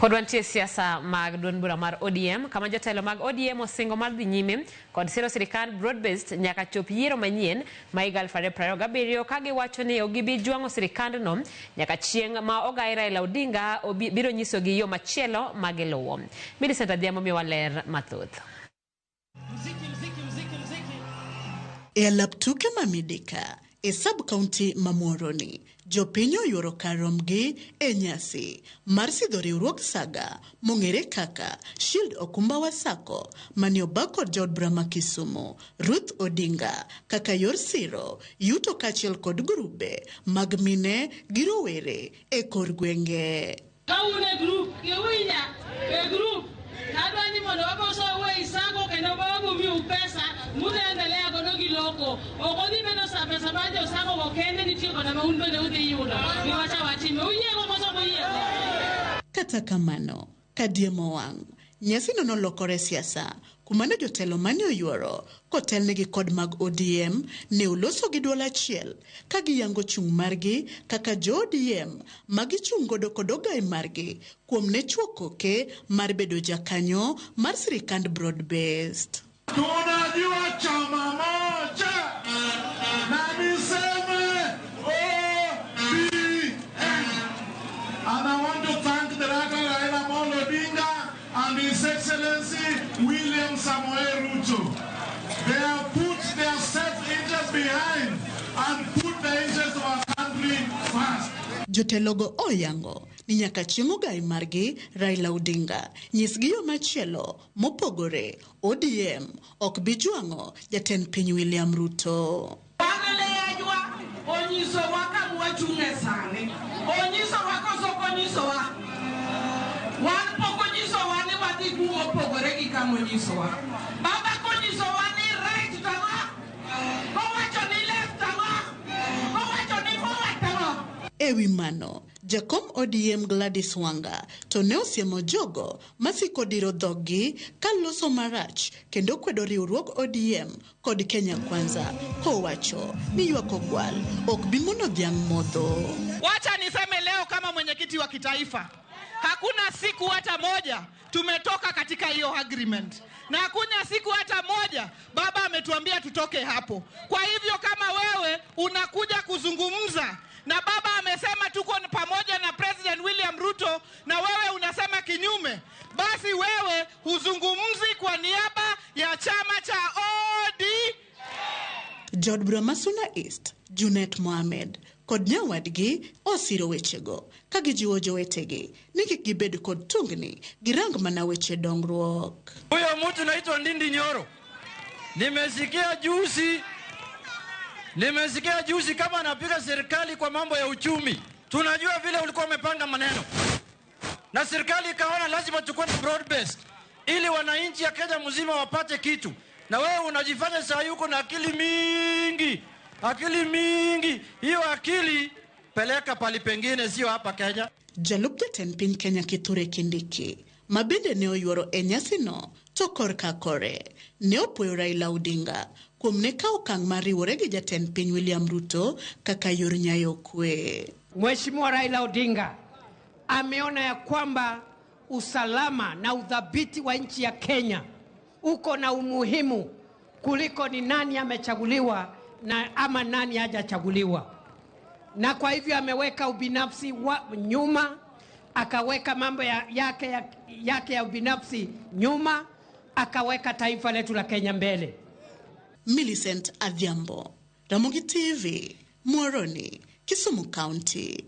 Pod wantie siasa mag duond bura mar ODM kama jotelo mag ODM osingo mar dhi nyime kod siro sirikand broad based nyaka chop yiero manyien ma higa 2027 ka giwacho ni ok gibi jwang'o sirikandno nyaka chieng' ma ogai Raila Odinga biro nyisogi yo machielo ma giluwo. Millicent Adhiambo miyowa ler mathoth. E alap tuke ma Midika e sub county ma Muhoroni, jopiny oyuoro kar rombgi e nyasi mar sidho riwruog saga mong'ere kaka Shield Okumba wa Sacco mane obag kod jaod bura ma Kisumu Ruth Odinga kaka yor siro yuto kaachiel kod grube mag mine gi rowere e kor gwenge. Ka un e group, iwinja? E group, adwa ni mondo wabo sowu ei sacco kendo wabo miu pesa mudhi endelea godo gi loko. Ok odhi bedo sa pesa mar jo sacco go kende, nitie koda ma un bende udhi yudo. Giwacha watime. Uyiego koso ok uyiego? Kata kamano, ka diemo wang', nyasino nolokore siasa kuma ne jotelo mane oyuoro kotelnegi kod mag ODM ne oloso gi duol achiel ka giyango chung' margi kaka jo ODM ma gichung' godo kod ogai margi kuom ne chuo koke mar bedo jakanyo mar sirikand broad based. Tunajua chama moja na niseme ODM. And I want to thank the Raila Amolo Odinga and His Excellency William Samoei Ruto. They have put their self-interest behind and put the interest of our country first. Jotelogo oyango ni nyaka chieng' ogai margi Raila Odinga nyisgi yo machielo mopogore ODM ok bi jwang'o jatend piny William Ruto. Wanaleyajwa onyisowa kama wachung'e sani. Onyisowa koso ok onyisowa? Wan pok onyisowa ni wadhi kuma opogore gi kama onyisowa. Baba konyisowa ni right to ang'o? Kowacho ni left ang'o? Kowacho ni forward ang'o? E wi mano, jakom ODM Gladys Wanga to ne osiemo jogo masiko diro dhoggi ka loso marach kendo kwedo riwruog ODM kod Kenya Kwanza kowacho ni ywak ogwal ok bi mono dhiang' modho. Wacha niseme leo kama mwenyekiti wa kitaifa, hakuna siku hata moja tumetoka katika hiyo agreement, na hakuna siku hata moja baba ametuambia tutoke hapo. Kwa hivyo kama wewe unakuja kuzungumza na baba amesema tuko pamoja na President William Ruto na wewe unasema kinyume, basi wewe huzungumzi kwa niaba ya chama cha ODM. Jaod bura ma Suna East, Junet Mohamed kod nyawadgi osiro wechego ka gijiwo jowetegi ni kik gibed kod tungni girang mana weche dongruok. Huyo mtu naitwa Ndindi Nyoro, nimesikia juzi kama anapiga serikali kwa mambo ya uchumi. Tunajua vile ulikuwa umepanga maneno na serikali ikaona lazima tukue na broad based ili wananchi ya Kenya mzima wapate kitu, na wewe unajifanya saa hii uko na akili mingi, akili mingi. Hiyo akili peleka pali pengine, sio hapa Kenya. Jalup jatend piny Kenya Kithure Kindiki ma bende ne oyuoro e nyasino to korka kore ne opuoyo Raila Odinga kuom ne kawo okang' mar riwore gi jatend piny William Ruto kaka yor nyayo kwe. Mheshimiwa Raila Odinga ameona ya kwamba usalama na udhabiti wa nchi ya Kenya uko na umuhimu kuliko ni nani amechaguliwa na ama nani hajachaguliwa, na kwa hivyo ameweka ubinafsi wa nyuma, akaweka mambo yake ya ubinafsi nyuma, akaweka taifa letu la Kenya mbele. Millicent Adhiambo, Ramogi TV, Muhoroni, Kisumu County.